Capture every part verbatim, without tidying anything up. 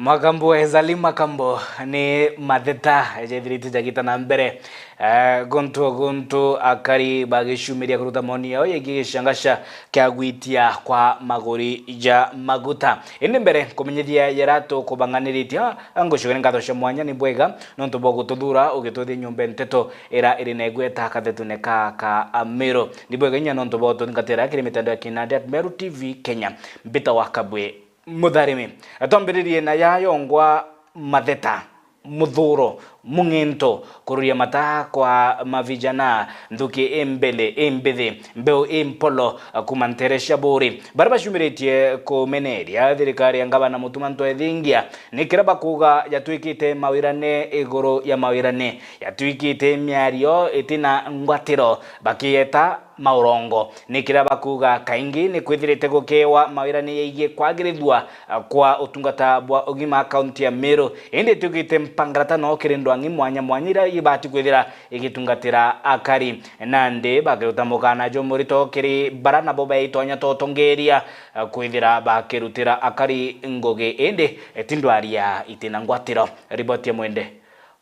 Makambo, Ezali Makambo, ni matheta jethirite jagita na mbere. Eh, guntu o guntu akari bagicumiria kuruta maoni yao yegii gicangaca kia gwitia kwa maguri ja maguta. Indi mbere nkumenyithia jara tukubang'aniritie, ngucokeria nkatho cia mwanya ni bwega nontu bwa gututhura ugitwithia nyomba nteto ira iri na igweta kathetune ka ka Amiru. Ni bwega inya nontu bwa utungatira kiri mitandao ya kinandi at Meru T V Kenya. Mbita wa Kabwe. Mutharimi. Twambiririe na yayongwa matheta, muthuro, mung'into, kururia mata kwa mavijana, nthuki imbele, imbithi, mbeu impolo, kuma ntere cia buri. Baria bacumiritie kumeneria thirikari ya ngavana Mutuma Ntwethingia, ni kiria bakuuga yatwikite mawirane iguru ya mawirane, yatwikite miario itina ngwatiro, bakieta maurongo. Ni kiria bakuuga kaingi ni kwithirite gukewa mawirane yegie kwagirithua, ah, kwa utungata bwa ugima kaunti ya Meru. Indi itwikite mpangaratano kiri ndwang'i mwanya mwanya iria ibati kwithira igitungatira akari. Nandi bakiruta mukana jumurito kiri bara nabo baitonya totongeria, ah, kwithira bakirutira akari ngugi indi ti ndwaria itina ngwatiro. Riboti ya Mwende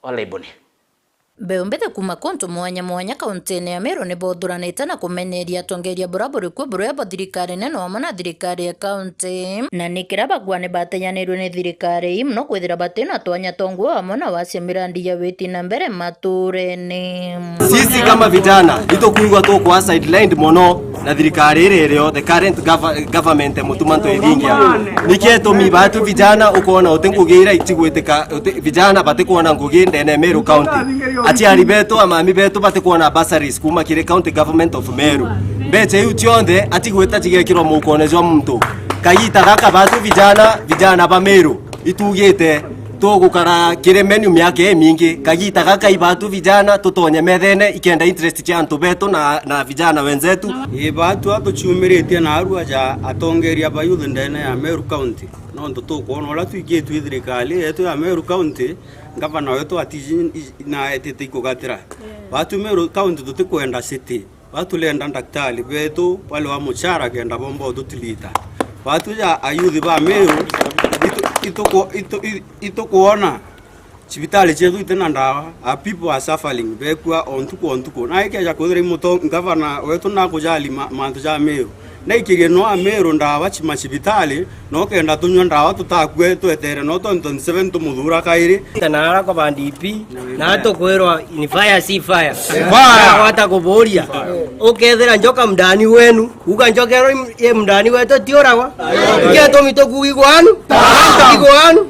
Olaiboni. Mbeu mbithi kuma kuntu mwanya mwanya kauntine ya Meru ni boothuranite na kumenyeria atongeria buria buri kuo buria bwa thirikari nene wamwe na thirikari ya kaunti. Na ni kiria bagua ni bateyanirwe ni thirikari ii mono kwithira batina twanya twa nguo wamwe na wacia mirandi ya witi na mbere maturene. Sisi kama vijana, itukwigua tukwa sidelined mono na thirikari iria irio, the current gov-, government ya Mutuma Ntwethingia. Niki itumi batu vijana ukona uti ngugi iria itigwitika, uti, vijana batikwona ngugi ndene ya Meru County? Aciari betu, amami betu batikwona bursaries kuma kiri County Government of Meru. Mbeca iu cionthe atigwita cigekirwa mukone jwa muntu. Kagita gaka batu vijana, vijana ba Meru, itugite tugukara kiri menu miaka imingi. Kagita gaka ibatu vijana tutonye methene ikenda interest cia antu betu na, na vijana wenzetu. Ibatu atuciumiritie na arua ja atongeria ba youth ndene ya Meru County. Nontu tukwona uria twikitue thirikari yetu ya Meru County, ngavana wetu atiji na etite ikugatira. Batu Meru County tutikwenda city. Baturenda ndaktari betu bali wa muchara kenda bomba ututilita. Batu ja ayuthi ba Meru, itu-, ituku-, itu-, i-, itukwona cibitari cietu itina ndawa, a people are suffering, bekua o ntuku o ntuku. Na ikeja kwithira i muto-, ngavana wetu nakujali ma-, mantu ja Meru. Na ikigeno a Meru ndawa ci-, macibitari, no kenda tunyua ndawa tutakue twetere no twenty twenty-seven tumuthura kairi. Na ara kwa ba D P, na tukwirwa ni fire si fire. Fire! Gwata kuburia. Ukethira njoka mndani wenu, uga njokerwa im-, ye mndani wetu tiuragwa. Ngetumi tukuga igwanu? Igwanu?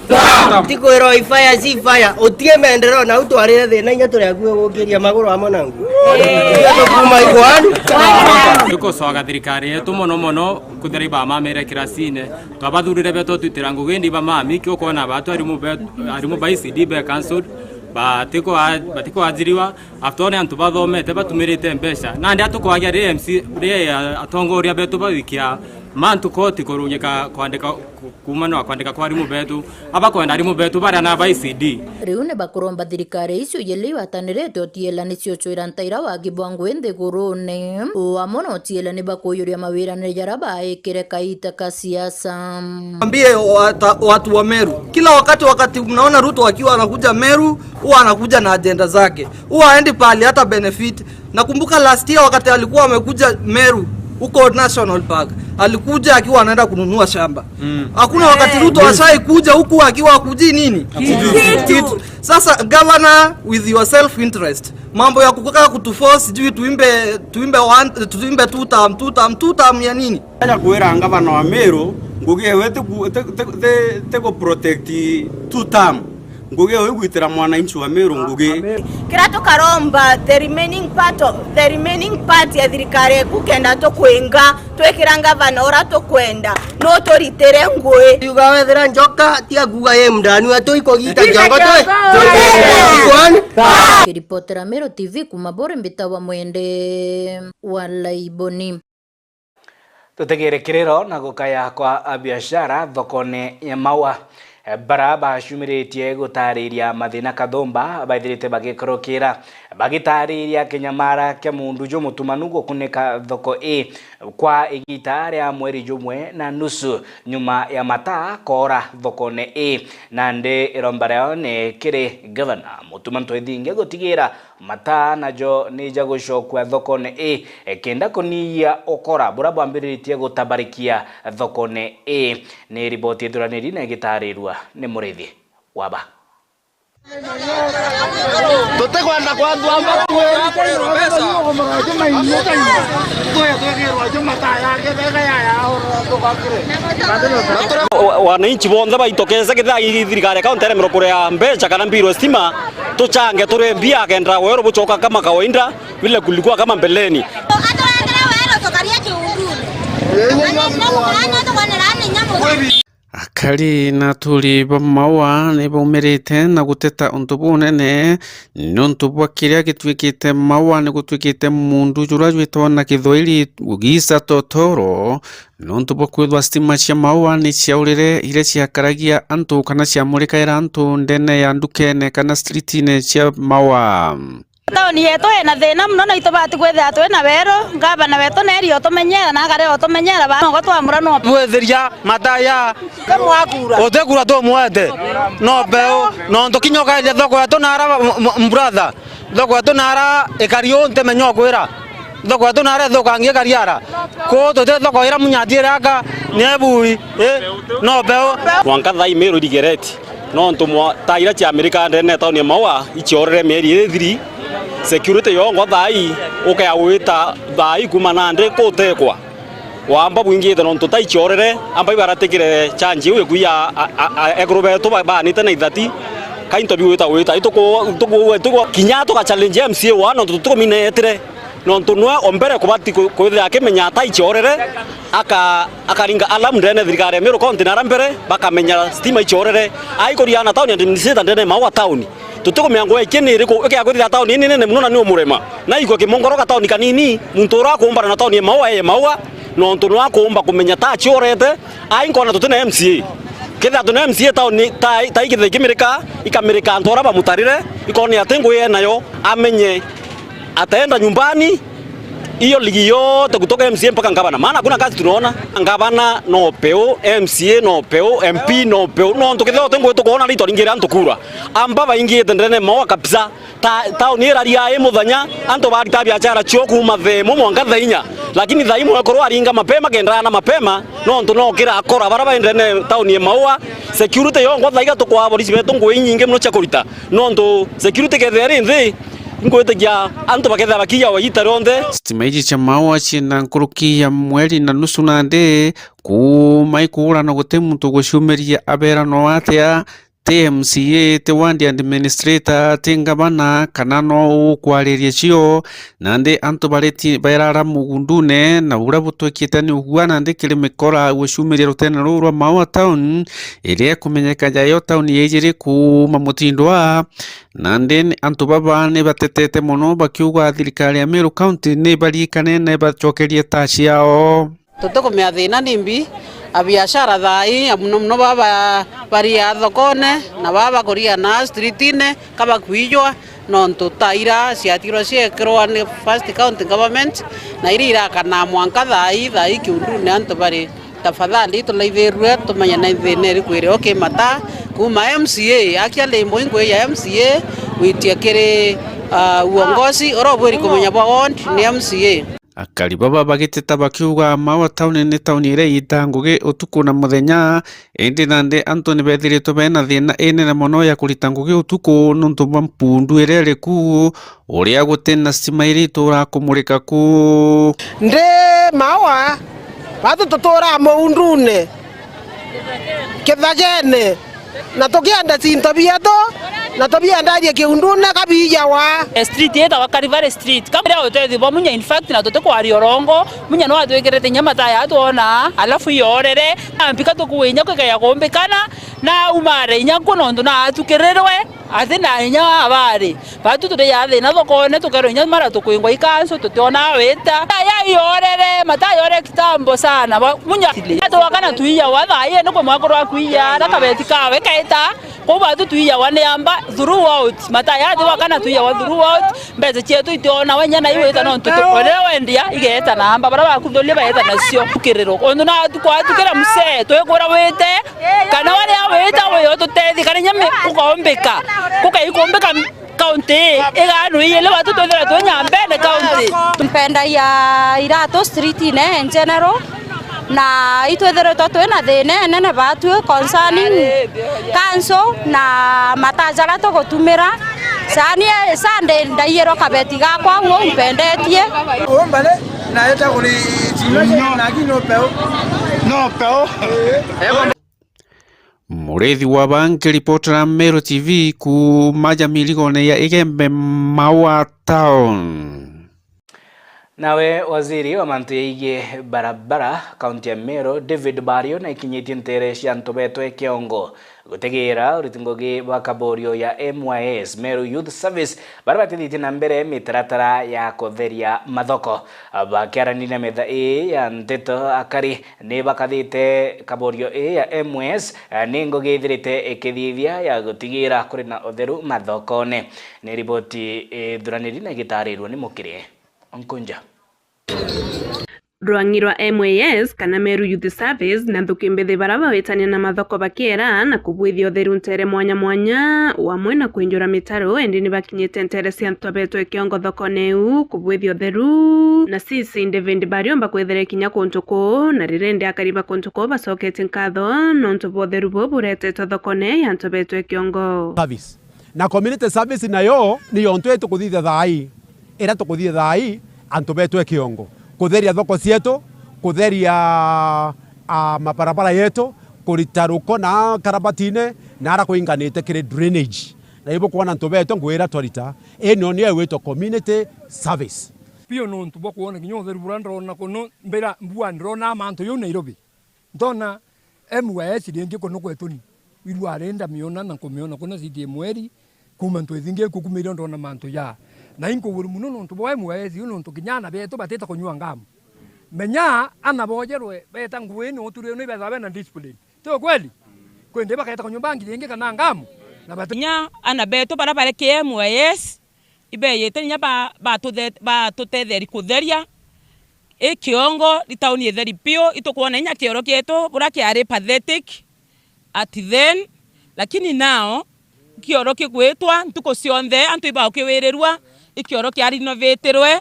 Tikwirwa i fire si fire. Utie mendereo na utwarire thina inya turi akue gukiria maguru amwe na ngu. Ngetumi kuma igwanu? Tukucoka thirikari yetu mono mono. Kuthira ibamamire kirasine, twabathurire betu twitira ngugi, indi ibamami, ki ukwona batu arimu be-, arimu ba E C D be cancelled, batiko a-, batiko ajiriwa, after all ni antu bathomete, batumirite mbeca. Nandi atukwagia ri M C, ri, a-, atongoria betu bawikia mantu koti kurungika kwandika ku-, kuuma na kwandika kwa arimu betu, abakwenda arimu betu baria na ba E C D. Riu ni bakuromba thirikari icio yeli iwatanirite utiela nicio cwira ntaira wagi bwa ngui nthigurune. Uu amwe na utiela ni bakuyuria mawirane jaria baikire kaita ka siasa. Ambie wata-, watu wa Meru, kila wakati, wakati mnaona Ruto akiwa anakuja Meru, huwa anakuja na ajenda zake. Huwa haendi pahali hata benefit. Nakumbuka last year wakati alikuwa amekuja Meru huko National Park, alikuja akiwa anaenda kununua shamba. Mm. Hakuna wakati Ruto ashai kuja huku akiwa akuji nini? Kitu. Kitu. Sasa governor, with your self interest, mambo ya kukaa kutuforce sijui tuimbe, tuimbe one, tuimbe two term, two term, two term ya nini? Aja kwira ngavana wa Meru, ngugi ewe ti ku-, ti, ti, ti, ti ku protect two term. Ngugi ewe igwitira mwananchi wa Meru ngugi. Kiria tukaromba the remaining part of, the remaining part ya thirikari eku kenda tukwinga, twikira ngavana uria tukwenda, no turitire ngui. Yuga wethira njoka, tiga kuga ye mndani wetu ikugita kiongo twe. Kwani? Kiripotera Meru T V kuma Bore, mbita wa Mwende wa Laiboni. Tutegere kiriro na gukaya kwa abiashara thokone ya Maua. Bara bacumiritie gutariria mathina kathumba baithirite bagikorokira. Bagitaariria kinyamara kia muundu jumutumanu gukunika thoko ii kwa igiita ria mweri jumwe na nusu nyuma ya mataa koora thokone ii, nandi iromba riao ni kiri gavana Mutuma M'Ethingia gutigira mataa najo ni ja gucokua thokone ii, kenda kunyihia ukora buria bwambiritie gutabarikia thokone ii. Ni riboti ithuraniri na igitaarirua ni Muriithi Waba. Tutikwenda kwanthwa matu. Wa-, wananchi bonthe baitokeze, kethira i thirikari ya kaunti iremera kuria mbeca kana mbiru ya stima, tuchange turie mbia, akenda weru bucoka kama kawaida vile kulikuwa kama mbeleni. Atwendere weru tukarie kiundune. Tukarie nyamu, tukarie nyamu. Akari na aturi ba Maua ni baumirite na guteta untu bunene niuntu bwa kiria gituikite Maua, ni gutuikite mundu juria jwitwa na Kithwairi Gisa Totoro, niuntu bwa kwithwa stima cia Maua ni ciaurire, iria ciakaragia antu kana ciamurikaira antu ndene ya ndukene kana streetine cia Maua. Tauni yetu ina thina mono, na itubati kwithira twina weru. Ngavana wetu neri utumenyera, na akare utumenyera, ba nogo twamura no. Bwithiria mataya. Utikura tumwete. No peu. Nontu kinya ukaeria thoko yetu nara, m-, m-, brother. Thoko yetu nara ikari uu ntimenya ukwira. Thoko yetu nara ithukangia ikari ara. Kuu tuti thoko ira munya atiire aka ni ebui. Ii, no peu. Mwanka thaa ii Meru irigereti. Nontu mwa-, taa iria ciamirika ndene ya tauni ya Maua iciorere mieri ithiri, security yongo thaa ii, ukea gwita thaa ii kuuma nandi kutekwa. Wamba bwingite nontu taa iciorere, amba ibaratikire change iu ikuia a-, a-, a-, ekuru betu ba-, baanite na ithati, ka into biu wita gwita. Ituku-, tuku-, tuku-, kinya tuga challenge M C A wa nontu tutikumina etire. Nontu nwe o mbere kubati ku-, kwithira akimenya taa icorere, aka-, akaringa alarm ndene thirikari ya Meru County na aria mbere bakamenya stima icorere. Aikuriana tauni administrator ndene Maua tauni. Tutikumenya ngwa iki ni iriku, ikia kwithira tauni ini nene mono na ni umurema. Na igwe kimongoro ka tauni kanini, muntu uria akumbana na tauni ya Maua, eye Maua, nontu nwe akumba kumenya taa ciorete, ai nkona tutina M C A. Kethira tuna M C A tauni, taa, taa ikithira ikimirika, ikamirika antu aria bamutarire, ikone ati ngui enayo, amenye ataenda nyumbani, hiyo ligi yote kutoka M C A mpaka ngavana. Maana hakuna kazi tunaona. Ngavana no peu, M C A no peu, M P no peu. Nontu kethira uti ngui tukoona ri twaringire antu kura. Amba baingite ndene Maua kabisa. Ta-, tauni iraria i muthenya, antu barita biashara cio kuuma thaa imwe mwanka thaa inya. Lakini thaa imwe ekorwa aringa mapema, kendaana mapema, nontu no kirakora bara baendene tauni ya Maua. Security yongwa thaa iga tukwaa borisi betu ngui inyingi mono cia kurita. Nontu security kethira iri nthi, ingwitikia antu bakethira bakiya wa iita rionthe. Stima iji cia Maua ciina nkuruki ya mweri na nusu nandi, kuuma ikuura na guti muntu uguciumiria abera no atia, ti M C A, ti ward administrator, ti ngavana, kana no ukwariria cio. Nandi antu bariti-, bairara mugundune, na uria butwikite ni ugua nandi kiri mikora guciumiria rutene ruu rwa Maua Town, iria ikumenyeka jayo tauni ya ijiri kuuma mutindwa. Nandi ni antu baba ni batetete mono bakiuga thirikari ya Meru County ni barikane na ibacokerie taa ciao. Tutikumenya thina nimbi, abiashara thaa ii, muno muno baba baria thokone, na baba kuria na streetine, ka bakwijwa, nontu taa ira ciatigirwa ciekirwa ni first county government, na iria irakana mwanka thaa ii, thaa ii kiundune antu bari. Tafadhali tulaithirue tumenye na thina iriku iri o ki mataa, kuuma M C A, akia limbo ingui ya M C A, gwitia kiri, ah, uongozi, uria ubwiri kumenya bwa ward ni M C A. Akari baba bagiteta bakiuga Maua Town ni tauni iria iitaa ngugi utuku na muthenya, indi nandi antu ni bethiritwe bena thina inene mono ya kurita ngugi utuku nontu bwa mpundu iria iri ku, uria guti na stima iria ituraa kumurika ku. Ndi Maua, batu tuturaa muundune, kithagene, na tukienda cinto bietu, na tubiendarie kiundune kabiijawa. Street yetagwa Calvary Street. Kama iria utethio bwa munya, in fact, na tutikwaria urongo, munya no atwikirite inya mataya atwona, alafu iorere, na mpika tukuwe inya kwikeya kumbikana, na aumare inya nku nontu na atukirirwe, ati na inya abari. Batu turijaga thina thokone, tukerwa inya mara tukwingwa ikansu, tutiona wita. Aya iorere, mata iorere kitambo sana. Ba-, munya. Atuakana tuiya wa thaa ii, ni kwe mwakuru wa kuiya, na kabeti kawe kaita. Kou batu twiyawa ni amba throughout, mataya athi wakana twiyawa throughout, mbeca cietu itionawa inya na iwita nontu tu-, riria wendia igeeta na amba, baria bakuthuria bageeta nacio ukiriro. Untu na atu-, kwatukira msee, twikwira wite, kana waria wita wi ututethie, kana inya mi-, ukaumbika, kukaikumbika kaunti ii igaanu iyili batu twithira twi nyambene kaunti. Mpendagia iratu street-ine in general, na itwithiritwe twi na thina inene batu concerning council na mata jaria tugutumira. Sani Sunday ndaiyirwa kabeti gakwa uu mpendetie. Umbale na eta kuri chimanya na kino peo. No peo. Murithi wa Banki, ripotera Meru T V kuuma Jamirigone ya Igembe, Maua Town. Nawe waziri wa mantu yaigie barabara kaunti ya Meru, David Bario, naikinyitie ntere cia antu betwe kiongo gutigira uriti ngugi bwa kaborio ya M Y S, Meru Youth Service, baria batithitie na mbere mitaratara ya kutheria mathoko. Bakiaraniria metha ii ya nteto, akari ni bakathite kaborio ii ya M S, eh, ni ngugi ithirite ikithithia ya gutigira kuri na utheru mathokone. Ni riboti ithuraniri na igitarirwa ni Mukiri Onkunja. Rwang'i rwa M A S kana Meru Youth Service na nthuki mbithi bara bawitania na mathoko bakiera na kubwithia utheru ntere mwanya mwanya, wamwe na kwinjura mitaro, indi ni bakinyite ntere cia antu betwe kiongo thokone iu kubwithia utheru, na C C David Bariomba kwithire kinya kuntu kuu, na riria indi akari ba kuntu kuu bacoketie nkatho nontu bwa utheru buu buretetwe thokone ya antu betwe kiongo. Service. Na community service nayo ni yontu itukuthithia thaa ii, iria tukuthithia thaa ii, antu betwe kiongo, kutheria thoko cietu, kutheria, ah, mabarabara yetu, kurita ruko na karabatine, na ara kuinganite kiri drainage. Na ibukwona antu betwe ngugi iria twarita, ii nio niyo igwitwa community service. Pio nontu bwa kwona kinya utheru buria ndona kuno mbira mbua, ndona mantu jau Nairobi. Ntona M Y S ringi kuno kwetuni, irua rinda miona na nkumiona kuna city mweri, kuma ntwithingi kukumire ndona mantu ja. Na inkuguru muno nontu bwa M Y S yu, nontu kinya ana betu batita kunyua ngamu. Menya ana bojerwe beta nguini uturirwe ni betha bena discipline. Ti ukweli? Kwende baketa kunyua bangi ringi kana ngamu. Na bati- Kinya ana betu bara bare ki M Y S, ibeyite inya ba-, batuthe-, batutetheri kutheria i kiongo, ri tauni itheri piu, itukwona inya kioro kietu buria kiari pathetic at then, lakini now kioro kigwitwa ntuku cionthe, antu ibaukiwirirua, i kioro kia renovatirwe,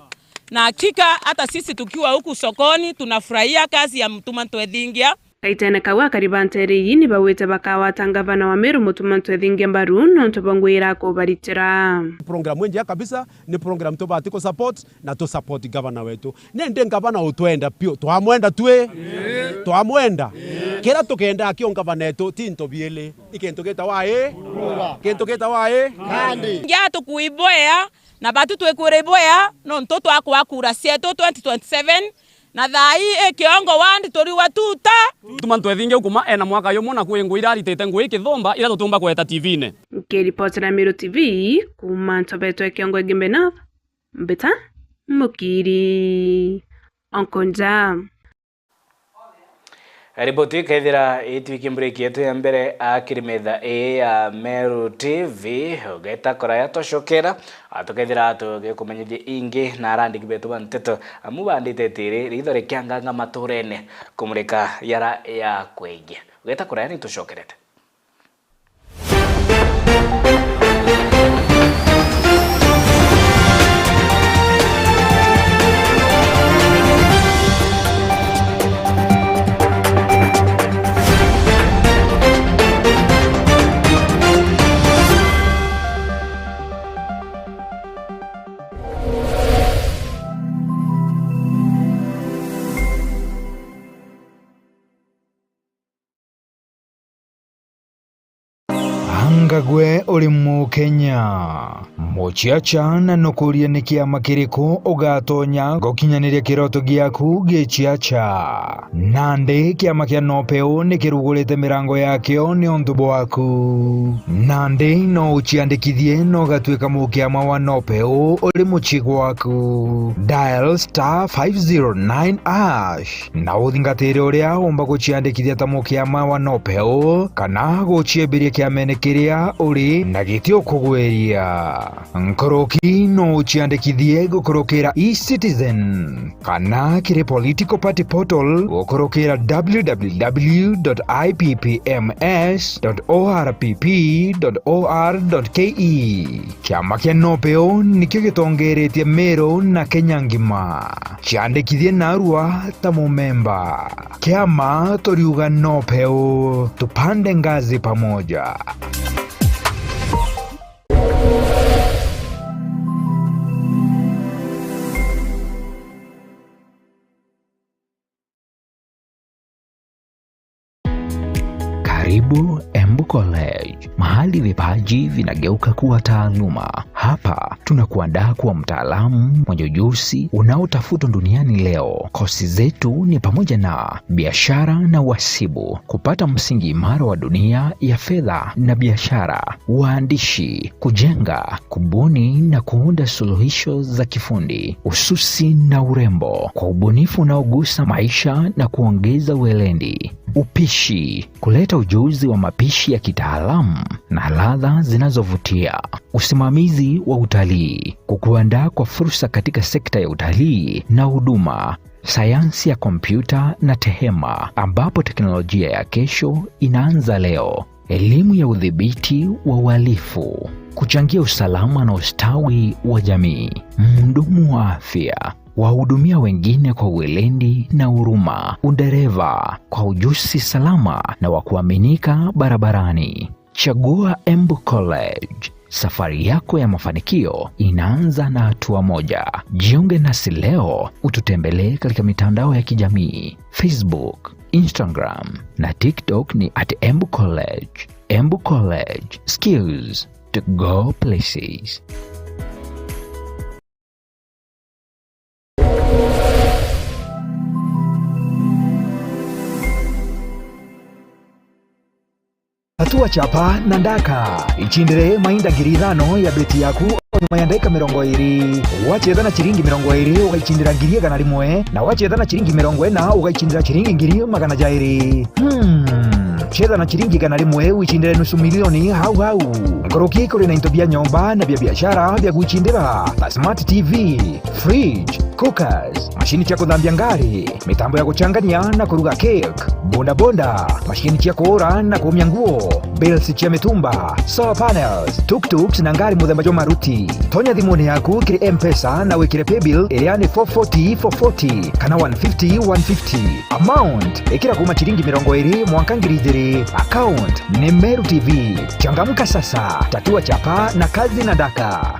na hakika hata sisi tukiwa huku sokoni tunafurahia kazi ya Mutuma Ntwethingia. Kaitene kau, akari ba ntere ii ni bawite bakawata ngavana wa Meru Mutuma Ntwethingia mbaru nontu bwa ngugi irakubaritira. Program injega kabisa, ni program tubati ku support na tu support gavana wetu. Nindi gavana utwenda piu, twamwenda twi? Twamwenda? Kiria tukenda kio gavana etu ti into biili. I kintu gitawa ii? Kintu gitawa ii? Ngia tukuibwea, na batu twikwira ibwea, nontu twakwa kura cietu twenty twenty-seven, na thaa ii i kiongo ward turiwa tuta. Tuma Ntwethingia ukuma ena mwaka yumwe na kwi ngui iraritite ngui kithumba iria tutiumba kweta T V-ine. Nkiripotera Meru T V kuuma Ntobetwe kiongo Igembe North, mbita Mukiri Onkonja. Riboti ikaithira itwiki break yetu ya mbere, akiri metha ii ya Meru T V, ugeta kuraya twacokera, tukethira tugikumenyithia ingi na arandiki betu ba nteto, amu bandite tiri, ritho rikianganga maturene, kumurika yara ya kweigia. Ugeta kuraya ni tucokerete. Anga gwe uri Mukenya? Muciaca na nukurie ni kiama kiriku ugatonya gukinyaniria kiroto giaku giciaca? Nandi kiama kia Nopeu ni kirugurite mirango yakio niuntu bwaku. Nandi no uciandikithie na ugatuika mukiama wa Nopeu uri mucii gwaku. Dial star five zero nine hash. Na uthingatire uria umba guciandikithia ta mukiama wa Nopeu, kana guciembiria kiamene kiri uria uri na giti ukugweria. Nkuruki no uciandikithie gukurukira eCitizen kana kiri political party portal gukurukira w w w dot i p p m s dot o r p p dot o r dot k e. Kiama kia NOPEU nikio gitongeretie Meru na Kenya ngima. Ciandikithie narua ta mumemba. Kiama turiuga NOPEU, tupande ngazi pamoja. Karibu Embu College, mahali vipaji vinageuka kuwa taaluma. Hapa tunakuandaa kuwa mtaalamu mwenye ujuzi unaotafutwa duniani leo. Kosi zetu ni pamoja na biashara na uhasibu, kupata msingi imara wa dunia ya fedha na biashara, uandishi, kujenga, kubuni na kuunda suluhisho za kifundi, ususi na urembo, kwa ubunifu unaogusa maisha na kuongeza weledi, upishi, kuleta ujuzi wa mapishi ya kitaalamu na ladha zinazovutia, usimamizi wa utalii, kukuandaa kwa fursa katika sekta ya utalii na huduma, sayansi ya kompyuta na tehema, ambapo teknolojia ya kesho inaanza leo. Elimu ya udhibiti wa uhalifu, kuchangia usalama na ustawi wa jamii. Mhudumu wa afya, wahudumia wengine kwa weledi na huruma. Udereva, kwa ujuzi salama na wa kuaminika barabarani. Chagua Embu College. Safari yako ya mafanikio inaanza na hatua moja. Jiunge nasi leo, ututembelee katika mitandao ya kijamii, Facebook, Instagram na TikTok ni at Embu College. Embu College, skills to go places. Tatua chapa na ndaka. Ichindire mainda ngiri ithano ya beti yaku o nyuma ya ndagika mirongo iri. Wachetha na chiringi mirongo iri, ugaichindira ngiri igana rimwe, na wachetha na chiringi mirongo ina, ugaichindira chiringi ngiri magana jairi. Hmm. Chetha na chiringi igana rimwe, wichindire nusu milioni hau hau. Nkuruki kuri na into bia nyomba na bia biashara bia gwichindira, ta smart T V, fridge, cookers, mashini cia kuthambia ngari, mitambo ya guchangania na kuruga cake, bodaboda, mashini cia kuura na kuumia nguo, bills cia mitumba, solar panels, tuk-tuks na ngari muthemba jwa Maruti. Tonya thimuni yaku kiri M-Pesa na wikire paybill iria ni four forty four forty kana one fifty one fifty. Amount, ikira kuuma chiringi mirongo iri mwanka ngiri ijiri. Account ni Meru T V. Changamka sasa, tatua chapa na kazi na ndaka.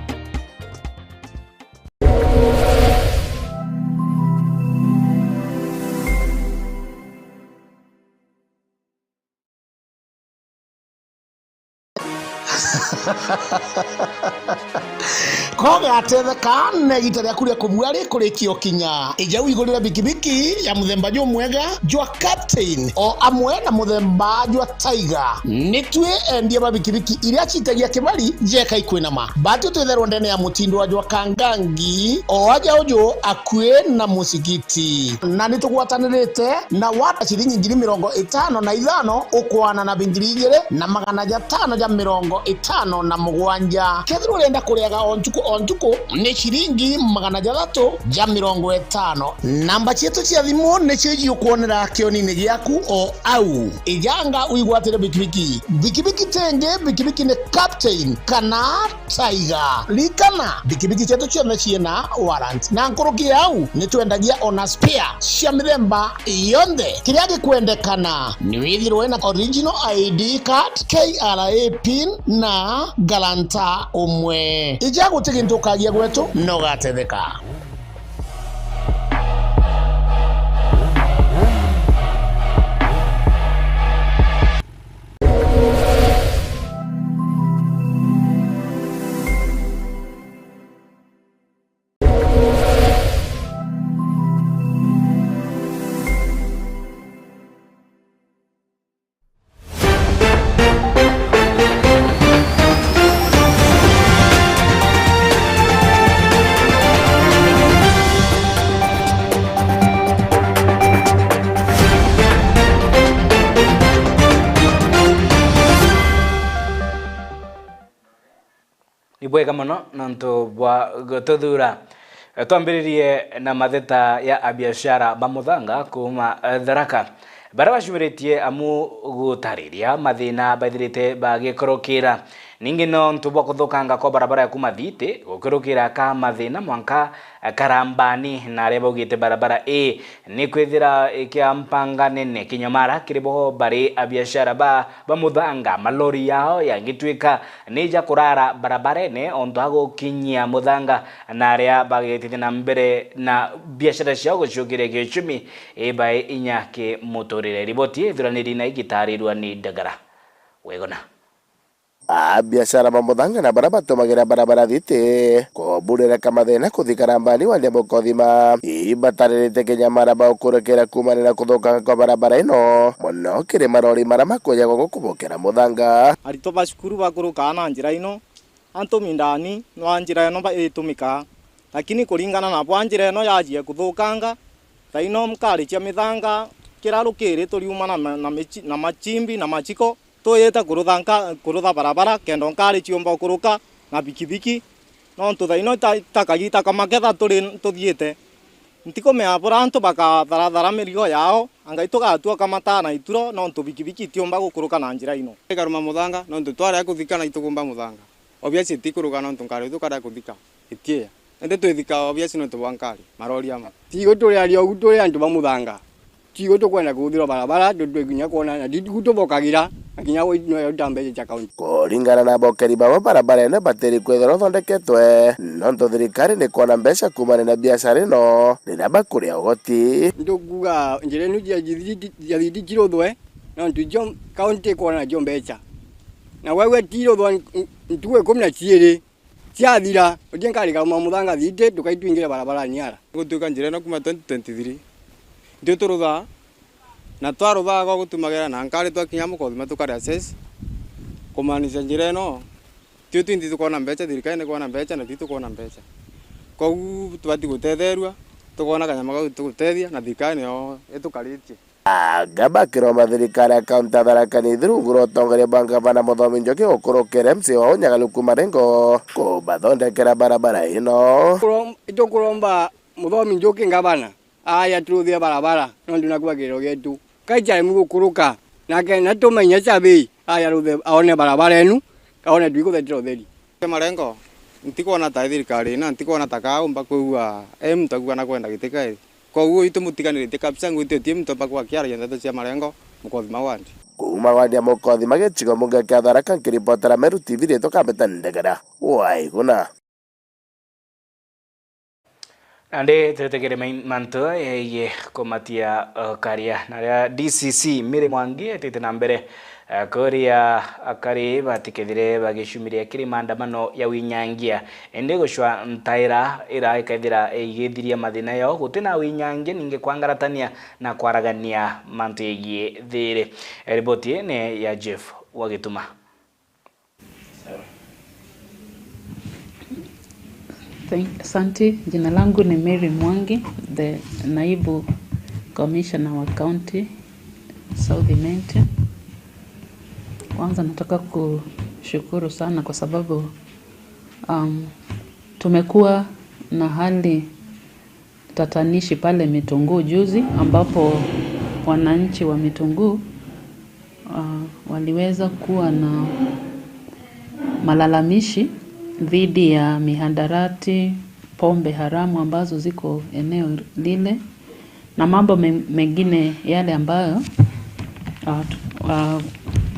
Kogatetheka na igita riaku ria kubua rikurikia ukinya. Ija wigurire bikibiki ya muthemba jumwega jwa Captain o amwe na muthemba jwa Tiger. Ni twi endia ba bikibiki iria citagia kibari jeka ikwinama. Bati twitherwa ndene ya mutindwa jwa Kangangi, o aja uju akui na musigiti. Na ni tugwatanirite na wata ciringi ngiri mirongo itano na ithano ukwana na bingiri igiri na magana jatano ja mirongo itano na mugwanja. Kethirwa urenda kuriaga o ntuku o ntuku, ni ciringi magana jathatu ja mirongo itano. Namba cietu cia thimu nicio ijiukwonera kionini giaku o au. Ijanga uigwatire bikibiki. Bikibiki ti ingi, bikibiki ni Captain kana Tiger. Ririkana, bikibiki cietu cionthe ciina warrant. Na nkuruki ya au, ni twendagia ona spare cia mithemba yonthe. Kiria gikwendekana ni withirwe na original I D card, K R A pin na guarantor umwe. Ija guti gintu ukagia gwetu, na ugatetheka. Bwega mono nontu bwa gututhuura. Twambiririe na matheta ya abiashara ba Muthanga kuuma, eh, Tharaka, baria bacumiritie amu gutariria mathina baithirite bagikurukira. Ningi nontu bwa kuthukanga kwa barabara ya kuuma Thiiti gukurukira ka mathina mwanka Karambani, na aria baugite barabara ii ni kwithira ikiampanga nene kinyomara kiri bo bari abiashara ba, ba Muthanga, malori yao yangitwika ni ja kurara barabarene ontu a gukinyia muthanga, na aria bagitithia na mbere na biashara ciao guciukiria kiuchumi, ibae inya ki muturire. Riboti ithuraniri na igitarirwa ni Ndagara Wegona. Abiashara ba Muthanga na baria batumagira barabara Thiiti kuburira ka mathina kuthi Karambani wandia Mukothima, ibataririte kinyamara baukurukira kuumania na kuthukanga kwa barabara ino, mono kiri marori maria makuja guku kubokera muthanga. Aritwa ba cukuru bakurukaa na njira ino, antu mindani nwa njira ino ba-, itumikaa, lakini kuringana na bwa njira ino yajie kuthukanga, thaino nkari cia mithanga kira rukiri turiuma na ma-, na michi-, na machimbi na machiko, tuyite kurutha nka-, kurutha barabara kenda nkari ciumba ukuruka na bikibiki, nontu thaino ta, ta kagita ka maketha turi tuthiite. Ntikumea buria antu bakatharathara mirigo yao, angai tugatua kamata na ituro, nontu bikibiki itiumba gukuruka na njira ino. Ikaruma muthanga, nontu twaria kuthika na itukumba muthanga. Obvious itikuruka nontu nkari tukaria kuthika itiia. Indi twithika obvious nontu bwa nkari, marori ama. Tigo turi aria ugu turi antu ba muthanga. Tigo tukwenda kuthirwa barabara, tu-, twikinya kwona na tigu tubokagira, na kinya gwi-, no uta mbeca cia kaunti. Kuringana na abokeri babo, barabara ino ibatiri kwithirwa ithondeketwe, nontu thirikari ni kwona mbeca kuumania na biashara ino riria bakuria ugoti. Ntukuga njira ino cia Thiti, cia Thiti ciruthwe, nontu icio kaunti ikwona nacio mbeca. Na wegua tiruthwa n-, n-, ntuku ikumi na ciiri. Ciathira, utie nkari kauma muthanga Thiti, tukai twingire barabarani ara. Gutwika njira ino kuma twenty twenty-three, ndio turuthaa, na twaruthaa gwa gutumagira na nkari twakinya Mukothima tukari assess, kumaanisha njira ino, tio twinthi tukwona mbeca, thirikari ni kwona mbeca, na ti tukwona mbeca. Kogu tubati gutetherua, tukwona kanyama gau tugutethia, na thirikari niyo itukaritie. Anga bakiromba thirikari ya kaunti ya Tharaka Nithi rungu rwa utongeria bwa ngavana Muthomi Njuki gukurukira M C A wao Nyagaluku Marengo kubathondekera barabara ino. Kurom-, itukuromba Muthomi Njuki ngavana aja turuthie barabara, nontu naku kiriro gietu. Kai jaremwe gukuruka, nake na tumenye cabi aja ruthe aone barabara enu, kaone twikuthetera utheri. Marengo, ntikwona ta thirikari ina, ntikwona ta kaumba kwigua e muntu akuga na kwenda giti kairi. Koguo itumutigani riti kabisa, ngwiti utie muntu amba kuga kiaragia ndeto cia Marengo, Mukothima wandi. Kuuma wandi ya Mukothima gicigo mbunge kia Tharaka, nkiripotera Meru T V, ritwa Kambeta Ndegera wa Iguna. Nandi twetegere mai-, mantu yegie kumatia, uh, karia. Naria D C C Mary Mwangi etite na mbere, uh, kuria akari batikethire bagicumiria kiri maandamano ya winyangia. Indi gucwa ntaira ira ikethira igithiria mathina yao, guti na winyangia ningi kwangaratania na kwaragania mantu yegie thiiri. Eh, riboti ii ni ya Jeff wa Gituma. Thank, asante. Jina langu ni Mary Mwangi, the naibu commissioner wa county South Imenti. Kwanza nataka kushukuru sana kwa sababu, um, tumekuwa na hali tatanishi pale Mitunguu juzi, ambapo wananchi wa Mitunguu, uh, waliweza kuwa na malalamishi dhidi ya mihadarati, pombe haramu ambazo ziko eneo lile, na mambo me-, mengine yale ambayo, uh, tu-, uh,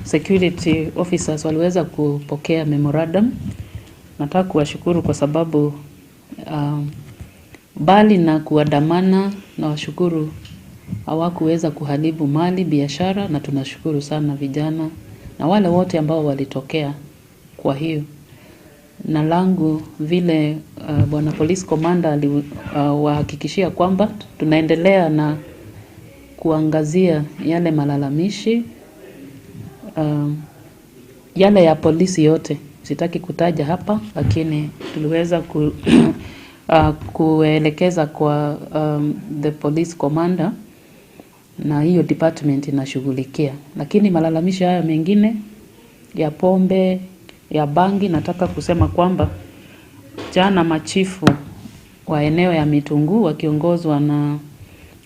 security officers waliweza kupokea memorandum. Nataka kuwashukuru kwa sababu, uh, mbali na kuandamana, nawashukuru, hawakuweza kuharibu mali, biashara, na tunashukuru sana vijana na wale wote ambao walitokea. Kwa hiyo, na langu vile, uh, bwana police commander ali-, uh, wahakikishia kwamba tunaendelea na kuangazia yale malalamishi, um, yale ya polisi yote, sitaki kutaja hapa, lakini tuliweza ku-, uh, kuelekeza kwa, um, the police commander, na hiyo department inashughulikia. Lakini malalamisho haya mengine ya pombe, ya bangi, nataka kusema kwamba jana machifu wa eneo ya Mitunguu wakiongozwa na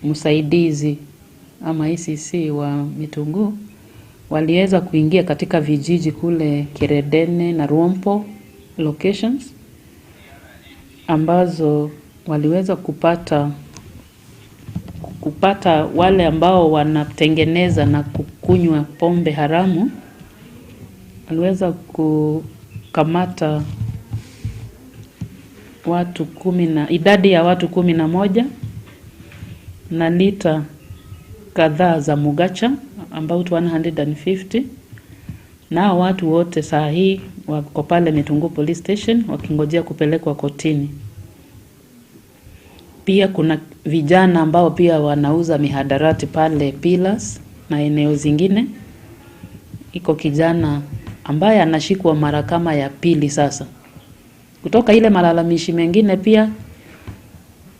msaidizi ama A C C wa Mitunguu waliweza kuingia katika vijiji kule Kiredene na Ruompo locations, ambazo waliweza kupata kupata wale ambao wanatengeneza na kukunywa pombe haramu. Waliweza kukamata watu kumi na, idadi ya watu kumi na moja na lita kadhaa za mugacha, about one hundred and fifty. Nao watu wote saa hii wako pale Mitunguu Police Station wakingojea kupelekwa kotini. Pia kuna vijana ambao pia wanauza mihadarati pale Pillars na eneo zingine. Iko kijana ambaye anashikwa mara kama ya pili sasa. Kutoka ile malalamishi mengine pia,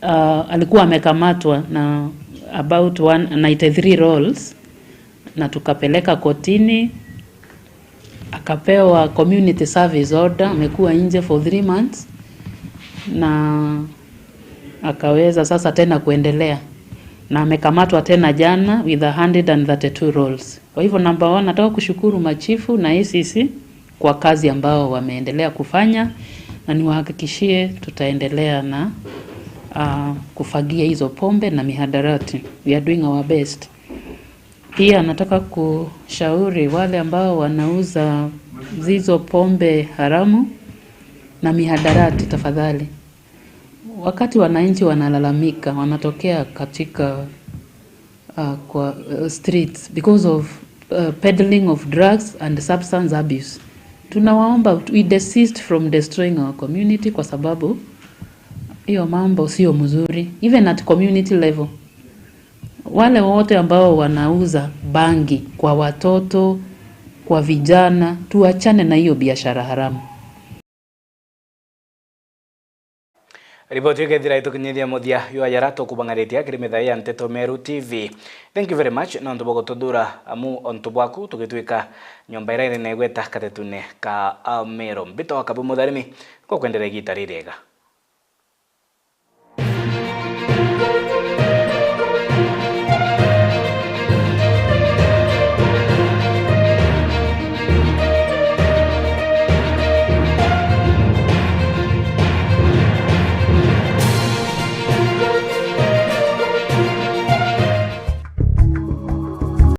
ah, alikuwa amekamatwa na about one ninety-three rolls na tukapeleka kotini, akapewa community service order, amekuwa nje for three months na akaweza sasa tena kuendelea, na amekamatwa tena jana with a hundred and thirty-two rolls. Kwa hivyo, number one, nataka kushukuru machifu na A C C kwa kazi ambao wameendelea kufanya, na niwahakikishie tutaendelea na, ah, kufagia hizo pombe na mihadarati. We are doing our best. Pia nataka kushauri wale ambao wanauza hizo pombe haramu na mihadarati, tafadhali, wakati wananchi wanalalamika, wanatokea katika, uh, kwa, uh, streets because of, uh, peddling of drugs and substance abuse, tunawaomba, we desist from destroying our community, kwa sababu hiyo mambo sio mzuri, even at community level. Wale wote ambao wanauza bangi kwa watoto, kwa vijana, tuachane na hiyo biashara haramu. Riboti ikethira itukinyithia muthia jwa jara tukubang'aritie kiri mithae ya Nteto Meru T V. Thank you very much nontu bwa gututhura amu ontu bwaku tugitwika nyomba iria inene igweta katetune ka Meru. Mbitagwa Kabu Mutharimi, ngukwenderea igita ririega.